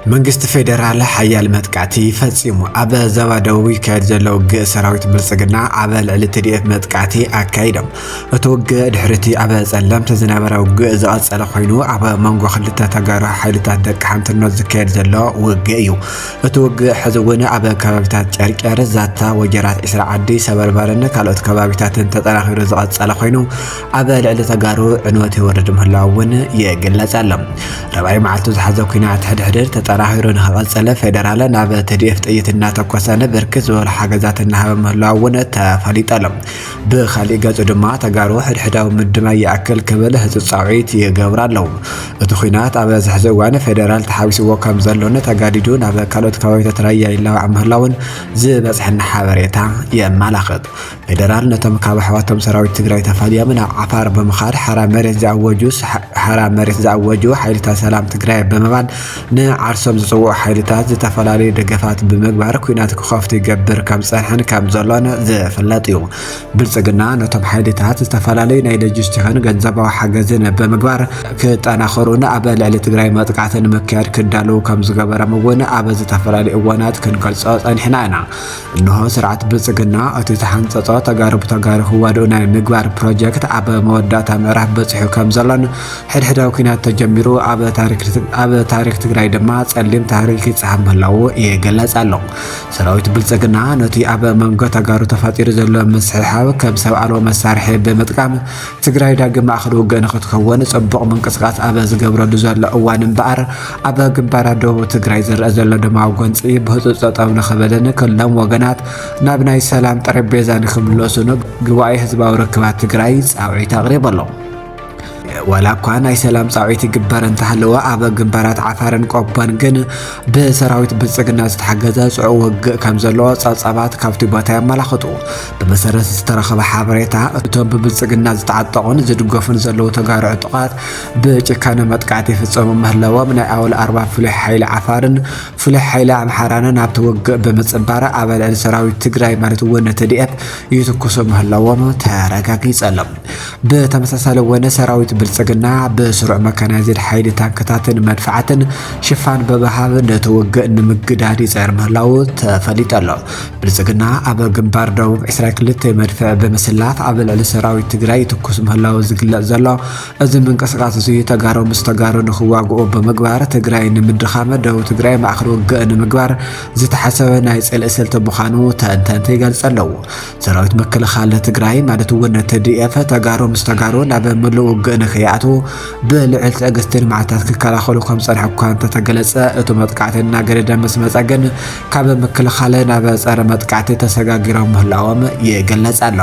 መንግስቲ ፌደራል ሓያል መጥቃዕቲ ፈጺሙ። ኣብ ዞባ ደቡብ ይካየድ ዘሎ ውግእ ሰራዊት ብልጽግና ኣብ ልዕሊ ቲ ዲ ኤፍ መጥቃዕቲ ኣካይዶም። እቲ ውግእ ድሕሪቲ ኣብ ጸለምቲ ዝነበረ ውግእ ዝቐጸለ ኮይኑ፣ ኣብ መንጎ ክልተ ተጋሩ ሓይልታት ደቂ ሓንትኖት ዝካየድ ዘሎ ውግእ እዩ። እቲ ውግእ ሕዚ እውን ኣብ ከባቢታት ጨርጨር፣ ዛታ፣ ወጀራት፣ ዒስራ ዓዲ፣ ሰበርበርን ካልኦት ከባቢታትን ተጠናኺሩ ዝቐጸለ ኮይኑ፣ ኣብ ልዕሊ ተጋሩ ዕንወት የወርድ ምህላው እውን ይግለጽ ኣሎ። ራብዓይ መዓልቱ ዝሓዘ ኲናት ሕድሕድር ተጠናኺሩ ንኽቐጽል ፌደራል ናብ ቲ ዲ ኤፍ ጥይት እናተኮሰን ብርክት ዝበሉ ሓገዛት እናሃበ ምህላው እውን ተፈሊጡ ኣሎ። ብኻሊእ ገጹ ድማ ተጋሩ ሕድሕዳዊ ምድማይ ይኣክል ክብል ህጹጽ ጻውዒት ይገብሩ ኣለዉ። እቲ ኲናት ኣብ ዝሕዚ እዋን ፌደራል ተሓዊስዎ ከም ዘሎን ተጋዲዱ ናብ ካልኦት ከባቢታት ራያ ይላባዕ ምህላውን ዝበጽሐና ሓበሬታ የመላኽት። ፌደራል ነቶም ካብ ኣሕዋቶም ሰራዊት ትግራይ ተፈልዮም ናብ ዓፋር ብምኻድ ሓራ መሬት ዝኣወጁ ሓራ መሬት ዝኣወጁ ሓይልታት ሰላም ትግራይ ብምባል ንዓርሶም ዝፅውዑ ሓይልታት ዝተፈላለዩ ደገፋት ብምግባር ኲናት ክኸፍቱ ይገብር ከም ዝፀንሐን ከም ዘሎን ዝፍለጥ እዩ። ብልፅግና ነቶም ሓይልታት ዝተፈላለዩ ናይ ሎጂስቲክን ገንዘባዊ ሓገዝን ብምግባር ክጠናኸሩን ኣብ ልዕሊ ትግራይ መጥቃዕቲ ንምክያድ ክዳለዉ ከም ዝገበሮም እውን ኣብ ዝተፈላለዩ እዋናት ክንገልፆ ፀኒሕና ኢና። እንሆ ስርዓት ብልፅግና እቲ ዝሓንፀፆ ተጋሩ ብተጋሩ ክዋድኡ ናይ ምግባር ፕሮጀክት ኣብ መወዳእታ ምዕራፍ በፂሑ ከም ዘሎን ሕድሕዳዊ ኲናት ተጀሚሩ ኣብ ታሪክ ትግ-፣ ኣብ ታሪክ ትግራይ ድማ ፀሊም ታሪክ ይፀሃብ ምህላዉ ይግለፅ ኣሎ። ሰራዊት ብልፅግና ነቲ ኣብ መንጎ ተጋሩ ተፈጢሩ ዘሎ ምስሕሓብ ከም ሰብ ኣልቦ መሳርሒ ብምጥቃም ትግራይ ዳግም ማእኸል ውግእ ንክትከውን ፅቡቕ ምንቅስቃስ ኣብ ዝገብረሉ ዘሎ እዋን እምበኣር፣ ኣብ ግንባራት ደቡብ ትግራይ ዝረአ ዘሎ ደማዊ ጎንፂ ብህፁፅ ጠጠው ንክብልን ክሎም ወገናት ናብ ናይ ሰላም ጠረጴዛ ንክምለሱን ጉባኤ ህዝባዊ ርክባት ትግራይ ፃውዒት ኣቕሪቡ ኣሎ። ዋላ እኳ ናይ ሰላም ፃውዒት ይግበር እንተሃለወ፣ ኣብ ግንባራት ዓፋርን ቆቦን ግን ብሰራዊት ብልፅግና ዝተሓገዘ ፅዑቕ ውግእ ከም ዘሎ ፀብፃባት ካብቲ ቦታ የመላኽቱ። ብመሰረት ዝተረኸበ ሓበሬታ፣ እቶም ብብልፅግና ዝተዓጠቑን ዝድገፉን ዘለዉ ተጋሩ ዕጡቓት ብጭካነ መጥቃዕቲ ይፍፀሙ ምህላዎም ናይ ኣወል ኣርባ ፍሉይ ሓይሊ ዓፋርን ፍሉይ ሓይሊ ኣምሓራን ናብቲ ውግእ ብምፅምባር ኣብ ልዕሊ ሰራዊት ትግራይ ማለት እውን ቲ ዲ ኤፍ ይትኩሱ ምህላዎም ተረጋጊፁ ኣሎ። ብተመሳሳሊ እውን ሰራዊት ብልፅግና ብስሩዕ መካናይዝድ ሓይሊ ታንክታትን መድፍዓትን ሽፋን ብምሃብ ነቲ ውግእ ንምግዳድ ይፅዕር ምህላዉ ተፈሊጡ ኣሎ። ብልፅግና ኣብ ግንባር ደቡብ ዕስራ ክልተ መድፍዕ ብምስላፍ ኣብ ልዕሊ ሰራዊት ትግራይ ይትኩስ ምህላዉ ዝግለፅ ዘሎ እዚ ምንቅስቃስ እዚ ተጋሩ ምስ ተጋሩ ንክዋግኡ ብምግባር ትግራይ ንምድኻም ደቡብ ትግራይ ማእኸል ውግእ ንምግባር ዝተሓሰበ ናይ ፅልኢ ስልቲ ምዃኑ ተንተንቲ ይገልፁ ኣለዉ። ሰራዊት ምክልኻል ትግራይ ማለት እውን ቲ ዲ ኤፍ ተጋሩ ምስ ተጋሩ ናብ ምሉእ ውግእ ንከይኣትዉ ብልዑል ትዕግስትን መዓልታት ክከላኸሉ ከም ዝፀንሐ እኳ እንተተገለፀ፣ እቲ መጥቃዕቲ እናገደደ ምስ መፀ ግን ካብ ምክልኻል ናብ ፀረ መጥቃዕቲ ተሰጋጊሮም ምህላዎም ይግለፅ ኣሎ።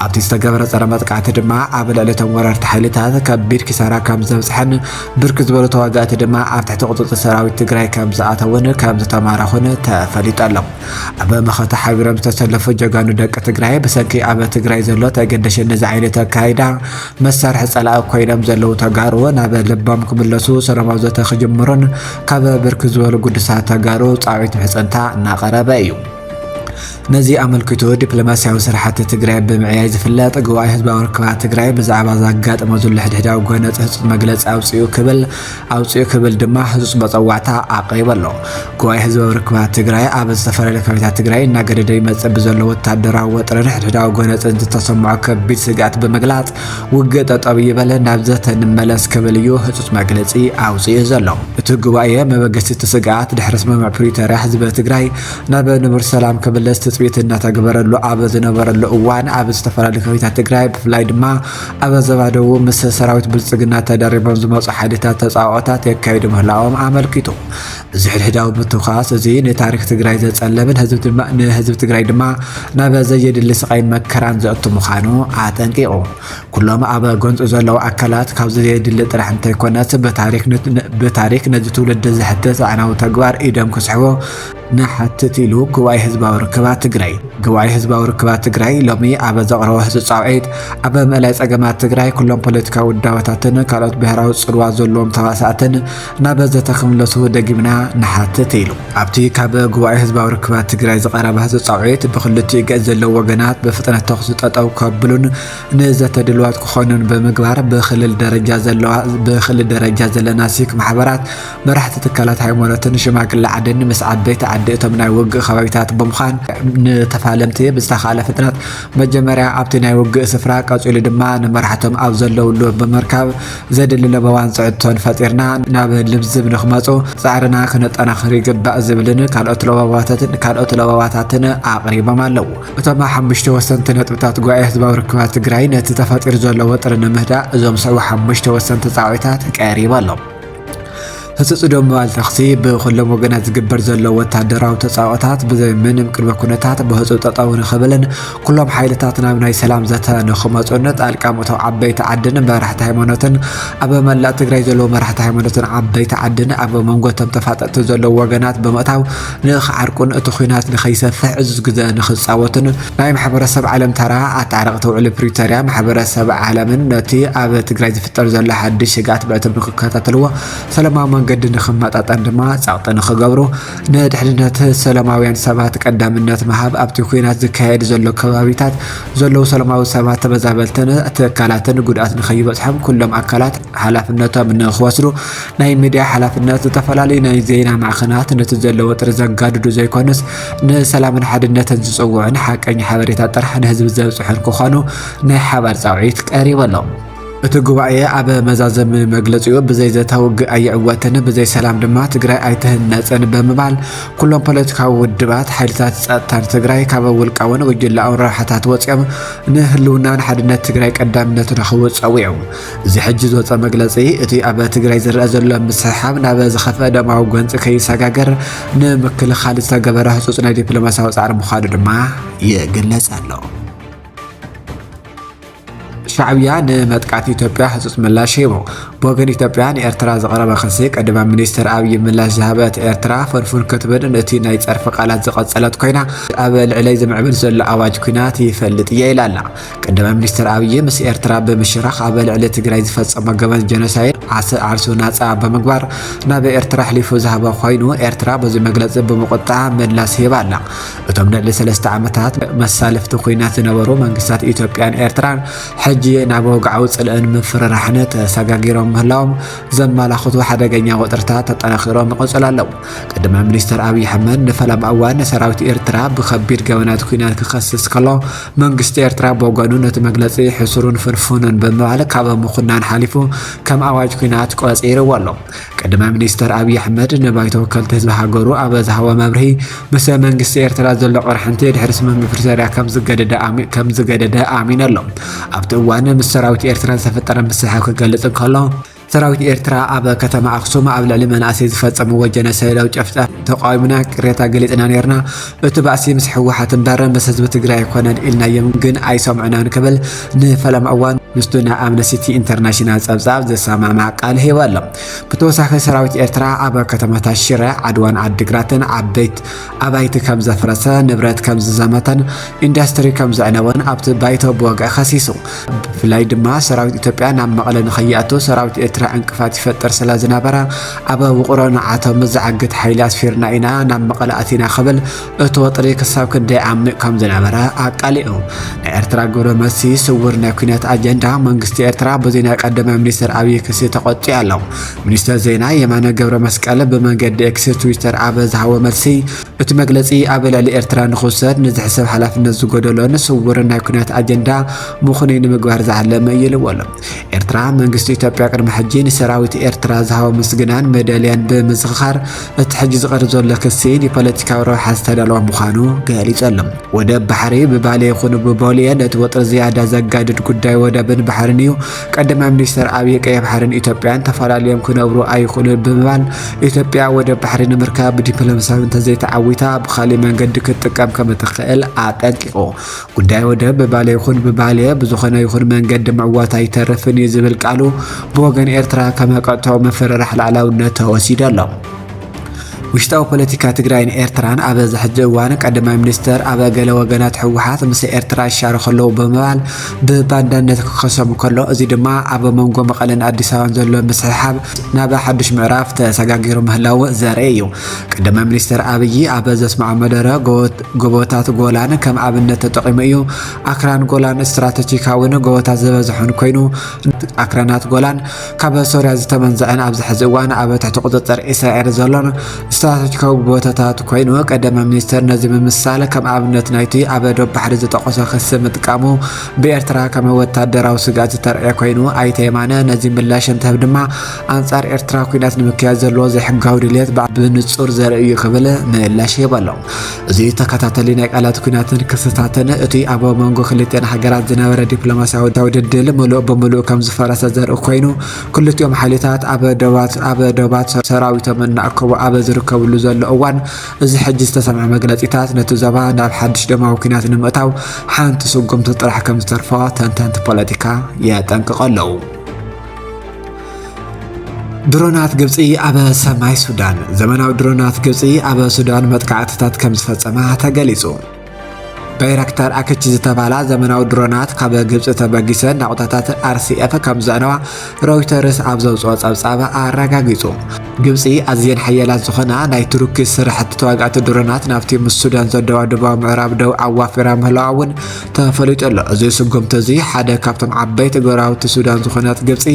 ኣብቲ ዝተገበረ ፀረ መጥቃዕቲ ድማ ኣብ ልዕሊ እቶም ወረርቲ ሓይልታት ከቢድ ኪሳራ ከም ዘብፅሐን ብርክት ዝበሉ ተዋጋእቲ ድማ ኣብ ትሕቲ ቁፅፅር ሰራዊት ትግራይ ከም ዝኣተውን ከም ዝተማረኹን ተፈሊጡ ኣሎ። ኣብ መኸተ ሓቢሮም ዝተሰለፉ ጀጋኑ ደቂ ትግራይ ብሰንኪ ኣብ ትግራይ ዘሎ ተገደሸ ነዚ ዓይነት ኣካይዳ መሳርሒ ፀላኢ ኮይኖም ዘለዉ ተጋሩ ናብ ልቦም ክምለሱ ሰላማዊ ዘተ ክጅምሩን ካብ ብርክት ዝበሉ ግዱሳት ተጋሩ ፃውዒት ምሕፅንታ እናቐረበ እዩ። ነዚ ኣመልኪቱ ዲፕሎማሲያዊ ስራሕቲ ትግራይ ብምዕያይ ዝፍለጥ ጉባኤ ህዝባዊ ርክባት ትግራይ ብዛዕባ ዘጋጠመ ዘሎ ሕድሕዳዊ ጎነፂ ህፁፅ መግለፂ ኣውፅኡ ክብል ኣውፅኡ ክብል ድማ ህፁፅ መፀዋዕታ ኣቕሪቡ ኣሎ። ጉባኤ ህዝባዊ ርክባት ትግራይ ኣብ ዝተፈላለዩ ከባቢታት ትግራይ እናገደደ ይመፅእ ብዘሎ ወታደራዊ ወጥርን ሕድሕዳዊ ጎነፅን ዝተሰምዖ ከቢድ ስግኣት ብምግላፅ ውግእ ጠጠው ይበል ናብ ዘተ ንመለስ ክብል እዩ ህፁፅ መግለፂ ኣውፅኡ ዘሎ። እቲ ጉባኤ መበገሲ እቲ ስግኣት ድሕሪ ስምምዕ ፕሪቶርያ ህዝቢ ትግራይ ናብ ንቡር ሰላም ክምለስ ትፅቢት እናተገበረሉ ኣብ ዝነበረሉ እዋን ኣብ ዝተፈላለዩ ከባቢታት ትግራይ ብፍላይ ድማ ኣብ ዞባ ደቡብ ምስ ሰራዊት ብልፅግና ተደሪቦም ዝመፁ ሓይልታት ተፃብኦታት የካይዱ ምህላዎም ኣመልኪቱ። እዚ ሕድሕዳዊ ምትኳስ እዚ ንታሪክ ትግራይ ዘፀለምን ህዝቢ ድማ፣ ንህዝቢ ትግራይ ድማ ናብ ዘየድሊ ስቓይን መከራን ዘእቱ ምዃኑ ኣጠንቂቑ። ኩሎም ኣብ ጎንፂ ዘለዉ ኣካላት ካብ ዘየድሊ ጥራሕ እንተይኮነስ ብታሪክ ን-፣ ብታሪክ ነዚ ትውልዲ ዘሕትት ኣዕናዊ ተግባር ኢዶም ክስሕቡ ንሓትት ኢሉ ጉባኤ ህዝባዊ ርክባት ትግራይ። ጉባኤ ህዝባዊ ርክባት ትግራይ ሎሚ ኣብ ዘቕረቦ ህጹጽ ጻውዒት፣ ኣብ ምእላይ ጸገማት ትግራይ ኩሎም ፖለቲካዊ ውዳበታትን ካልኦት ብሄራዊ ጽልዋ ዘለዎም ተዋሳእትን ናብ ዘተ ክምለሱ ደጊምና ንሓትት ኢሉ። ኣብቲ ካብ ጉባኤ ህዝባዊ ርክባት ትግራይ ዝቐረበ ህጹጽ ጻውዒት፣ ብክልቲኡ ገጽ ዘለዉ ወገናት ብፍጥነት ተኹሲ ጠጠው ከብሉን ንዘተ ድልዋት ክኾኑን ብምግባር፣ ብክልል ደረጃ ዘለዋ ብክልል ደረጃ ዘለና ሲክ ማሕበራት፣ መራሕቲ ትካላት ሃይማኖትን ሽማግለ ዓድን ምስ ዓበይቲ ዓዲ እቶም ናይ ውግእ ከባቢታት ብምዃን፣ ንተፋለምቲ ብዝተኻእለ ፍጥነት መጀመርያ ኣብቲ ናይ ውግእ ስፍራ፣ ቀጺሉ ድማ ንመራሕቶም ኣብ ዘለውሉ ብምርካብ፣ ዘድሊ ለበዋን ጽዕቶን ፈጢርና ናብ ልዝብ ንኽመጹ ጻዕርና ክነጠናኽር ይግባእ ዝብልን ካልኦት ለበዋታትን ካልኦት ለበዋታትን ኣቕሪቦም ኣለዉ። እቶም ሓሙሽተ ወሰንቲ ነጥብታት ጉባኤ ህዝባዊ ርክባት ትግራይ፣ ነቲ ተፈጢሩ ዘሎ ወጥሪ ንምህዳእ እዞም ዝስዕቡ ሓሙሽተ ወሰንቲ ጻውዒታት ቀሪቡ ኣሎ። ህጹጽ ደው ምባል ተኹሲ፣ ብኹሎም ወገናት ዝግበር ዘሎ ወታደራዊ ተጻብኦታት ብዘይ ምንም ቅድመ ኩነታት ብህጹጽ ጠጠው ንኽብልን፣ ኩሎም ሓይልታት ናብ ናይ ሰላም ዘተ ንኽመጹን፣ ጣልቃ ምእታው ዓበይቲ ዓድን መራሕቲ ሃይማኖትን፣ ኣብ መላእ ትግራይ ዘለዉ መራሕቲ ሃይማኖትን ዓበይቲ ዓድን ኣብ መንጎ እቶም ተፋጠጥቲ ዘለዉ ወገናት ብምእታው ንኽዓርቁን እቲ ኲናት ንኸይሰፍሕ ዕዙዝ ግደ ንኽጻወቱን፣ ናይ ማሕበረሰብ ዓለም ተራ ኣታዓራቒ ውዕል ፕሪቶርያ ማሕበረሰብ ዓለምን ነቲ ኣብ ትግራይ ዝፍጠር ዘሎ ሓድሽ ስግኣት ብዕቱብ ንኽከታተልዎ፣ ሰላማዊ መንገዲ ንኽመጣጠን ድማ ጸቕጢ ንኽገብሩ፣ ንድሕንነት ሰላማውያን ሰባት ቀዳምነት ምሃብ፣ ኣብቲ ኲናት ዝካየድ ዘሎ ከባቢታት ዘለዉ ሰላማዊ ሰባት፣ ተመዛበልትን ትካላትን ጉድኣት ንኸይበጽሖም ኩሎም ኣካላት ሓላፍነቶም ንኽወስዱ፣ ናይ ሚድያ ሓላፍነት፣ ዝተፈላለዩ ናይ ዜና ማዕኸናት ነቲ ዘሎ ወጥሪ ዘጋድዱ ዘይኮኑስ፣ ንሰላምን ሓድነትን ዝጽውዑን ሓቀኛ ሓበሬታ ጥራሕ ንህዝቢ ዘብጽሑን ክኾኑ ናይ ሓባር ጻውዒት ቀሪቡ ኣሎ። እቲ ጉባኤ ኣብ መዛዘሚ መግለጺኡ፣ ብዘይ ዘተ ውግእ ኣይዕወትን፣ ብዘይ ሰላም ድማ ትግራይ ኣይትህነጽን ብምባል፣ ኩሎም ፖለቲካዊ ውድባት፣ ሓይልታት ጸጥታን ትግራይ ካብ ውልቃውን ጉጅላውን ረብሓታት ወጺኦም ንህልውናን ሓድነት ትግራይ ቀዳምነት ንኽህቡ ጸዊዑ። እዚ ሕጂ ዝወጸ መግለጺ፣ እቲ ኣብ ትግራይ ዝረኣ ዘሎ ምስሕሓብ ናብ ዝኸፍአ ደማዊ ጎንጺ ከይሰጋገር ንምክልኻል ዝተገበረ ህጹጽ ናይ ዲፕሎማሲያዊ ጻዕሪ ምዃኑ ድማ ይግለጽ ኣሎ። ሻዕብያ ንመጥቃዕቲ ኢትዮጵያ ህጹጽ ምላሽ ሂቡ። ብወገን ኢትዮጵያ ንኤርትራ ዝቐረበ ክሲ፣ ቀዳማይ ሚኒስትር ኣብዪ ምላሽ ዝሃበት ኤርትራ፣ ፍንፉን ክትብል ነቲ ናይ ጸርፊ ቃላት ዝቐጸለት ኮይና፣ ኣብ ልዕለይ ዝምዕብል ዘሎ ኣዋጅ ኲናት ይፈልጥ እየ ኢላ ኣላ። ቀዳማይ ሚኒስትር ኣብዪ ምስ ኤርትራ ብምሽራኽ ኣብ ልዕሊ ትግራይ ዝፈጸሞ ገበን ጀኖሳይድ ዓስ-፣ ዓርሱ ናጻ ብምግባር ናብ ኤርትራ ኣሕሊፉ ዝሃበ ኮይኑ፣ ኤርትራ በዚ መግለጺ ብምቑጣዕ ምላስ ሂባ ኣላ። እቶም ልዕሊ ሰለስተ ዓመታት መሳልፍቲ ኲናት ዝነበሩ መንግስታት ኢትዮጵያን ኤርትራን፣ ሕጂ ናብ ወግዓዊ ጽልእን ምፍርራሕን ተሰጋጊሮም ምህላዎም ዘመላኽቱ ሓደገኛ ወጥርታት ተጠናኺሮም ይቕጽሉ ኣለዉ። ቀዳማይ ሚኒስትር ኣብዪ ኣሕመድ፣ ንፈለማ እዋን ሰራዊት ኤርትራ ብኸቢድ ገበናት ኲናት ክኸስስ ከሎ፣ መንግስቲ ኤርትራ ብወገኑ ነቲ መግለጺ ሕሱርን ፍንፉንን ብምባል ካብ ምኹናን ሓሊፉ ከም ኣዋጅ ኲናት ቆጺርዎ ኣሎ። ቀዳማይ ሚኒስተር ኣብይ ኣሕመድ ንባይቶ ወከልቲ ህዝቢ ሃገሩ ኣብ ዝሃቦ መብርሂ፣ ምስ መንግስቲ ኤርትራ ዘሎ ቅርሕንቲ ድሕሪ ስምምዕ ፕሪቶርያ ከም ዝገደደ ኣሚ-፣ ከም ዝገደደ ኣሚኑ ኣሎ። ኣብቲ እዋን ምስ ሰራዊት ኤርትራ ዝተፈጠረ ምስሕሓብ ክገልጽ እንከሎ፣ ሰራዊት ኤርትራ ኣብ ከተማ ኣኽሱም ኣብ ልዕሊ መናእሰይ ዝፈጸምዎ ጀኖሳይዳዊ ጨፍጫፍ ተቃዊምና ቅሬታ ገሊጽና ነይርና። እቲ ባእሲ ምስ ህወሓት እምበር ምስ ህዝቢ ትግራይ ኣይኮነን ኢልናዮም፣ ግን ኣይሰምዑናን ክብል ንፈለማ እዋን ምስቱ ናይ ኣምነስቲ ኢንተርናሽናል ጸብጻብ ዘሰማማዕ ቃል ሂቡ ኣሎ። ብተወሳኺ ሰራዊት ኤርትራ ኣብ ከተማታት ሽረ፣ ዓድዋን ዓዲግራትን ዓበይት ኣባይቲ ከም ዘፍረሰ፣ ንብረት ከም ዝዘመተን ኢንዱስትሪ ከም ዘዕነወን ኣብቲ ባይቶ ብወግዒ ከሲሱ። ብፍላይ ድማ ሰራዊት ኢትዮጵያ ናብ መቐለ ንኸይኣቱ ሰራዊት ኤርትራ ዕንቅፋት ይፈጥር ስለ ዝነበረ፣ ኣብ ውቕሮ ንዓቶም ዘዓግት ሓይሊ ኣስፊርና ኢና ናብ መቐለ ኣቲና ክብል እቲ ወጥሪ ክሳብ ክንደይ ዓሚቕ ከም ዝነበረ ኣቃሊዑ። ናይ ኤርትራ ግብረ መልሲ ስውር ናይ ኲናት ኣጀንዳ መንግስቲ ኤርትራ በዚ ናይ ቀዳማይ ሚኒስትር ኣብይ ክሲ ተቖጢዑ ኣሎ። ሚኒስትር ዜና የማነ ገብረ መስቀል ብመንገዲ ኤክስ፣ ትዊተር፣ ኣብ ዝሃቦ መልሲ፣ እቲ መግለጺ ኣብ ልዕሊ ኤርትራ ንኽውሰድ ንዝሕሰብ ሓላፍነት ዝጎደሎን ስውርን ናይ ኲናት ኣጀንዳ ምኽኑይ ንምግባር ዝዓለመ እዩ ኢልዎ ኣሎ። ኤርትራ፣ መንግስቲ ኢትዮጵያ ቅድሚ ሕጂ ንሰራዊት ኤርትራ ዝሃቦ ምስግናን መዳልያን ብምዝኽኻር፣ እቲ ሕጂ ዝቐርብ ዘሎ ክሲ ንፖለቲካዊ ረብሓ ዝተዳለወ ምዃኑ ገሊጹ ኣሎ። ወደብ ባሕሪ ብባሌ ይኹን ብቦሌ ነቲ ወጥሪ ዝያዳ ዘጋድድ ጉዳይ ወደብን ባሕርን እዩ። ቀዳማይ ሚኒስትር ኣብይ፣ ቀይሕ ባሕርን ኢትዮጵያን ተፈላለዮም ክነብሩ ኣይኽእሉን ብምባል፣ ኢትዮጵያ ወደብ ባሕሪ ንምርካብ ብዲፕሎማሲያዊ እንተዘይተዓዊታ ብኻሊእ መንገዲ ክትጥቀም ከም እትኽእል ኣጠንቂቑ። ጉዳይ ወደብ ብባሌ ይኹን ብባሌ ብዝኾነ ይኹን መንገዲ ምዕዋት ኣይተርፍን እዩ ዝብል ቃሉ ብወገን ኤርትራ ከም ቀጥታዊ ምፍርራሕ ልዕላውነት ተወሲዱ ኣሎ። ውሽጣዊ ፖለቲካ ትግራይን ኤርትራን ኣብ እዚ ሕጂ እዋን ቀዳማይ ሚኒስትር ኣብ ገለ ወገናት ህወሓት ምስ ኤርትራ ይሻረኹ ኣለዉ ብምባል ብባንዳነት ክኸሶም ከሎ፣ እዚ ድማ ኣብ መንጎ መቐለን ኣዲስ ኣበባን ዘሎ ምስሕሓብ ናብ ሓዱሽ ምዕራፍ ተሰጋጊሩ ምህላው ዘርኢ እዩ። ቀዳማይ ሚኒስትር ኣብይ ኣብ ዘስምዖ መደረ ጎቦ ጎቦታት ጎላን ከም ኣብነት ተጠቒሙ እዩ። ኣክራን ጎላን ስትራተጂካውን ጎቦታት ዝበዝሖን ኮይኑ፣ ኣክራናት ጎላን ካብ ሶርያ ዝተመንዘዐን ኣብዚ ሕዚ እዋን ኣብ ትሕቲ ቁፅፅር እስራኤል ዘሎን ስትራተጂካዊ ቦታታት ኮይኑ፣ ቀዳማይ ሚኒስትር ነዚ ብምምሳል ከም ኣብነት ናይቲ ኣብ ዶብ ባሕሪ ዝጠቐሶ ክሲ ምጥቃሙ ብኤርትራ ከም ወታደራዊ ስግኣት ዝተርኣየ ኮይኑ፣ ኣይተ የማነ ነዚ ምላሽ እንትህብ ድማ ኣንጻር ኤርትራ ኲናት ንምክያድ ዘለዎ ዘይሕጋዊ ድልየት ብንጹር ዘርኢ እዩ ክብል ምላሽ ይህብ ኣሎ። እዚ ተኸታታሊ ናይ ቃላት ኲናትን ክስታትን እቲ ኣብ መንጎ ክልቲኣን ሃገራት ዝነበረ ዲፕሎማስያዊ ድልድል ምሉእ ብምሉእ ከም ዝፈረሰ ዘርኢ ኮይኑ፣ ክልቲኦም ሓይልታት ኣብ ዶባት ኣብ ዶባት ሰራዊቶም እናኣከቡ ኣብ ዝርከብሉ ዘሎ እዋን፣ እዚ ሕጂ ዝተሰምዐ መግለጺታት ነቲ ዞባ ናብ ሓድሽ ደማዊ ኲናት ንምእታው ሓንቲ ስጉምቲ ጥራሕ ከም ዝተርፎ ተንተንቲ ፖለቲካ የጠንቅቑ ኣለዉ። ድሮናት ግብጺ ኣብ ሰማይ ሱዳን። ዘመናዊ ድሮናት ግብጺ ኣብ ሱዳን መጥቃዕትታት ከም ዝፈጸማ ተገሊጹ። ባይራክታር ኣክቺ ዝተባህላ ዘመናዊ ድሮናት ካብ ግብጺ ተበጊሰን ናቑጣታት ኣርሲኤፍ ከም ዘዕነዋ ሮይተርስ ኣብ ዘውጽኦ ጸብጻብ ኣረጋጊጹ። ግብጺ ኣዝየን ሓያላት ዝኾና ናይ ቱርኪ ስራሕቲ ተዋጋእቲ ድሮናት ናብቲ ምስ ሱዳን ዘደባድባ ምዕራብ ደው ኣዋፊራ ምህላዋ እውን ተፈሊጡ ኣሎ። እዚ ስጉምቲ እዚ ሓደ ካብቶም ዓበይቲ ጎረባብቲ ሱዳን ዝኾነት ግብጺ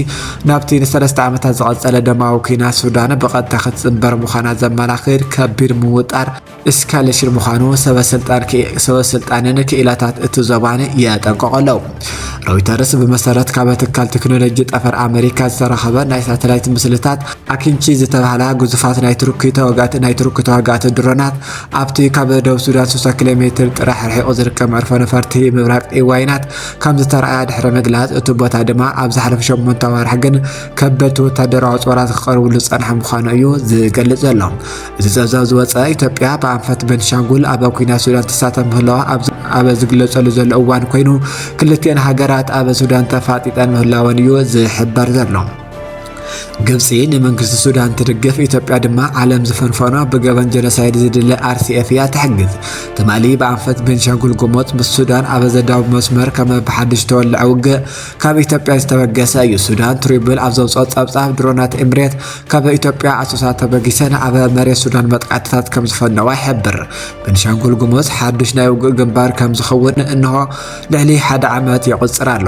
ናብቲ ንሰለስተ ዓመታት ዝቐጸለ ደማዊ ኲናት ሱዳን ብቐጥታ ክትጽንበር ምዃና ዘመላኽት ከቢድ ምውጣር እስካሌሽን ምዃኑ ሰበ ስልጣን ክኢ-፣ ሰበ ስልጣንን ክኢላታት እቲ ዞባን የጠንቅቑ ኣለዉ። ሮይተርስ ብመሰረት ካብ ትካል ቴክኖሎጂ ጠፈር ኣመሪካ ዝተረኸበ ናይ ሳተላይት ምስልታት ኣኪንቺ ዝተባህላ ግዙፋት ናይ ቱርኪ ተዋጋእቲ፣ ናይ ቱርኪ ተዋጋእቲ ድሮናት ኣብቲ ካብ ደቡብ ሱዳን ሶስት ኪሎ ሜትር ጥራሕ ርሒቑ ዝርከብ መዕርፎ ነፈርቲ ምብራቕ ኢዋይናት ከም ዝተረኣያ ድሕሪ ምግላጽ፣ እቲ ቦታ ድማ ኣብ ዝሓለፈ ሸሞንተ ኣዋርሕ ግን ከበድቲ ወታደራዊ ኣጽዋራት ክቐርብሉ ዝጸንሐ ምዃኑ እዩ ዝገልጽ ዘሎ። እዚ ጸብጻብ ዝወጸ፣ ኢትዮጵያ ብኣንፈት ቤንሻንጉል ኣብ ኲናት ሱዳን ትሳተፍ ምህላዋ ኣብ፣ ኣብ ዝግለጸሉ ዘሎ እዋን ኮይኑ፣ ክልቲአን ሃገራት ኣብ ሱዳን ተፋጢጠን ምህላወን እዩ ዝሕበር ዘሎ። ግብጺ ንመንግስቲ ሱዳን ትድግፍ፣ ኢትዮጵያ ድማ ዓለም ዝፈንፈኖ ብገበን ጀኖሳይድ ዝድለ ኣርሲኤፍ እያ ትሕግዝ። ትማሊ ብኣንፈት ቤንሻንጉል ጉሙዝ ምስ ሱዳን ኣብ ዘዳውብ መስመር ከም ብሓድሽ ዝተወልዐ ውግእ ካብ ኢትዮጵያ ዝተበገሰ እዩ። ሱዳን ትሪቡል ኣብ ዘውፅኦ ጸብጻብ፣ ድሮናት ኤምሬት ካብ ኢትዮጵያ ኣሶሳ ተበጊሰን ኣብ መሬት ሱዳን መጥቃዕትታት ከም ዝፈነዋ ይሕብር። ቤንሻንጉል ጉሙዝ ሓድሽ ናይ ውግእ ግንባር ከም ዝኸውን እንሆ ልዕሊ ሓደ ዓመት ይቑጽር ኣሎ።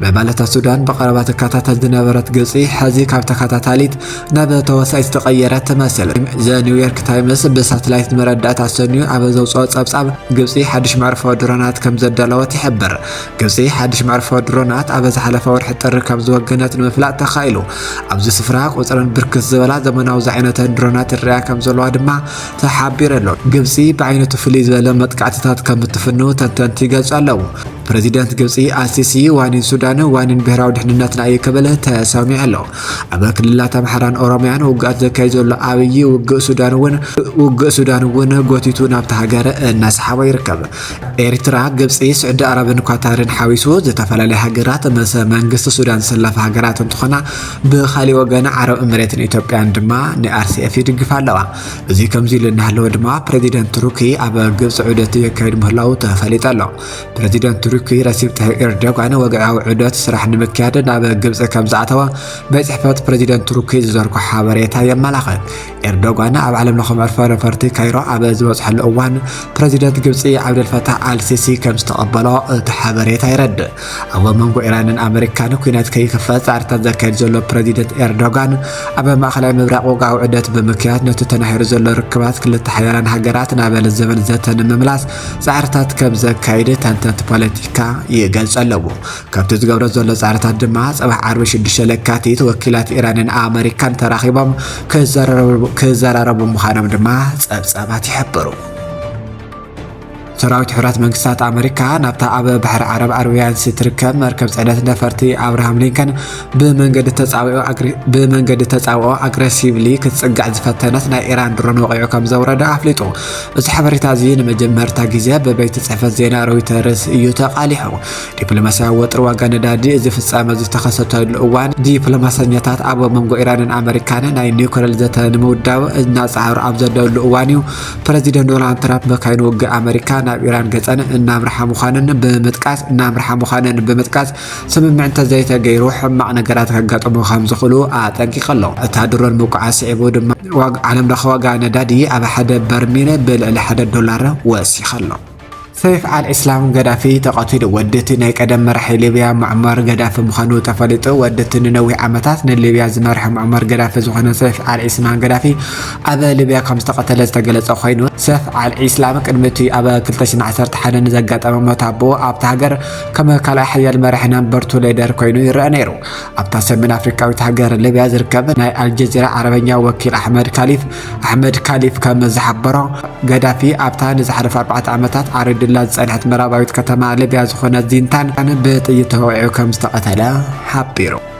ምዕባለታት ሱዳን ብቐረባ ትከታተል ዝነበረት ግብጺ፣ ሕዚ ካብ ተኸታታሊት ናብ ተዋሳኢት ዝተቐየረት ትመስል። ዘ ኒውዮርክ ታይምስ ብሳተላይት መረዳእታ ኣሰንዩ ኣብ ዘውፅኦ ጸብጻብ፣ ግብጺ ሓድሽ መዕርፎ ድሮናት ከም ዘዳለወት ይሕብር። ግብጺ ሓድሽ መዕርፎ ድሮናት ኣብ ዝሓለፈ ወርሒ ጥሪ ከም ዝወገነት ንምፍላጥ ተኻኢሉ። ኣብዚ ስፍራ ቁጽረን ብርክት ዝበላ ዘመናዊ ዝዓይነተን ድሮናት ይረኣያ ከም ዘለዋ ድማ ተሓቢሩ ኣሎ። ግብጺ ብዓይነቱ ፍልይ ዝበለ መጥቃዕትታት ከም እትፍንው ተንተንቲ ይገልጹ ኣለዉ። ፕረዚደንት ግብጺ ኣልሲሲ ዋኒን ሱዳን ዋኒን ብሄራዊ ድሕንነትና እዩ ክብል ተሰሚዑ ኣሎ። ኣብ ክልላት ኣምሓራን ኦሮምያን ውግኣት ዘካይድ ዘሎ ኣብይ ውግእ ሱዳን እውን፣ ውግእ ሱዳን እውን ጎቲቱ ናብታ ሃገር እናሰሓቦ ይርከብ። ኤርትራ፣ ግብጺ፣ ስዑዲ ዓረብን ኳታርን ሓዊሱ ዝተፈላለያ ሃገራት ምስ መንግስቲ ሱዳን ዝሰለፋ ሃገራት እንትኾና፣ ብኻሊእ ወገን ዓረብ እምሬትን ኢትዮጵያን ድማ ንኣርሲኤፍ ይድግፋ ኣለዋ። እዚ ከምዚ ኢሉ እናሃለወ ድማ ፕረዚደንት ቱርኪ ኣብ ግብጺ ዑደት የካይድ ምህላዉ ተፈሊጡ ኣሎ። ፕረዚደንት ቱርኪ ረሲፕ ጣይብ ኤርዶጋን ወግዓዊ ዑደት ስራሕ ንምክያድ ናብ ግብጺ ከም ዝኣተወ ቤት ጽሕፈት ፕረዚደንት ቱርኪ ዝዘርግሖ ሓበሬታ የመላኽት። ኤርዶጋን ኣብ ዓለም ለኸ መዕርፎ ነፈርቲ ካይሮ ኣብ ዝበጽሐሉ እዋን ፕረዚደንት ግብጺ ዓብደልፈታሕ ኣልሲሲ ከም ዝተቐበሎ እቲ ሓበሬታ የረድእ። ኣብ መንጎ ኢራንን ኣመሪካን ኲናት ከይክፈት ጻዕርታት ዘካይድ ዘሎ ፕረዚደንት ኤርዶጋን፣ ኣብ ማእኸላይ ምብራቕ ወግዓዊ ዑደት ብምክያድ ነቲ ተናሂሩ ዘሎ ርክባት ክልተ ሓያላን ሃገራት ናብ ለዘበን ዘተ ንምምላስ ጻዕርታት ከም ዘካይድ ተንተንቲ ፖለቲካ ይገልጹ ኣለዉ። ካብቲ ዝገብሮ ዘሎ ጻዕርታት ድማ፣ ጽባሕ ዓርቢ ሽዱሽተ ለካቲት ወኪላት ኢራንን ኣመሪካን ተራኺቦም ክዘራረቡ፣ ክዘራረቡ ምዃኖም ድማ ጸብጻባት ይሕብሩ። ሰራዊት ሕራት መንግስታት ኣመሪካ ናብታ ኣብ ባሕሪ ዓረብ ኣርቢያንስ ትርከብ መርከብ ጽዕነት ነፈርቲ ኣብርሃም ሊንከን ብመንገዲ ተጻብኦ ኣግሬ- ብመንገዲ ተጻብኦ ኣግሬሲቭሊ ክትጽጋዕ ዝፈተነት ናይ ኢራን ድሮን ወቒዑ ከም ዘውረደ ኣፍሊጡ። እዚ ሓበሬታ እዚ ንመጀመርታ ግዜ ብቤት ጽሕፈት ዜና ሮይተርስ እዩ ተቓሊሑ። ዲፕሎማስያዊ ወጥሪ ዋጋ ነዳዲ እዚ ፍጻመ ዝተኸሰተሉ እዋን፣ ዲፕሎማሰኛታት ኣብ መንጎ ኢራንን ኣመሪካን ናይ ኒውክለር ዘተ ንምውዳብ እናጻዕሩ ኣብ ዘለሉ እዋን እዩ። ፕረዚደንት ዶናልድ ትራምፕ መካይን ውግእ ኣመሪካ ናብ ኢራን ገጸን እናምርሓ ምዃነን ብምጥቃስ እናምርሓ ምዃነን ብምጥቃስ፣ ስምምዕ እንተዘይተገይሩ ሕማቕ ነገራት ከጋጥሙ ከም ዝኽእሉ ኣጠንቂቑ ኣሎ። እታ ድሮን ምጉዓዝ ስዒቡ ድማ ዋግ- ዓለም ለኸ ዋጋ ነዳዲ ኣብ ሓደ በርሚል ብልዕሊ ሓደ ዶላር ወሲኸ ኣሎ። ሰይፍ ኣል ኢስላም ገዳፊ ተቐቲሉ። ወዲ እቲ ናይ ቀደም መራሒ ሊብያ ሙዕመር ገዳፊ ምዃኑ ተፈሊጡ። ወዲ እቲ ንነዊሕ ዓመታት ንሊብያ ዝመርሐ ሙዕመር ገዳፊ ዝኾነ ሰይፍ ኣል ኢስላም ገዳፊ ኣብ ሊብያ ከም ዝተቐተለ ዝተገለጸ ኮይኑ፣ ሰይፍ ኣል ኢስላም ቅድሚ እቲ ኣብ ክልተ ሽሕን ዓሰርተ ሓደን ዘጋጠመ ሞት ኣቦኡ ኣብታ ሃገር ከም ካልኣይ ሓያል መራሒ ናምበር ቱ ሌደር ኮይኑ ይረአ ነይሩ። ኣብታ ሰሜን ኣፍሪካዊት ሃገር ሊብያ ዝርከብ ናይ ኣልጀዚራ ዓረበኛ ወኪል ኣሕመድ ካሊፍ ኣሕመድ ካሊፍ ከም ዝሓበሮ፣ ገዳፊ ኣብታ ንዝሓለፈ ኣርባዕተ ዓመታት ዓሪዱላ ዝጸንሐት ምዕራባዊት ከተማ ሊብያ ዝኾነት ዚንታን ብጥይት ተወቒዑ ከም ዝተቐተለ ሓቢሩ።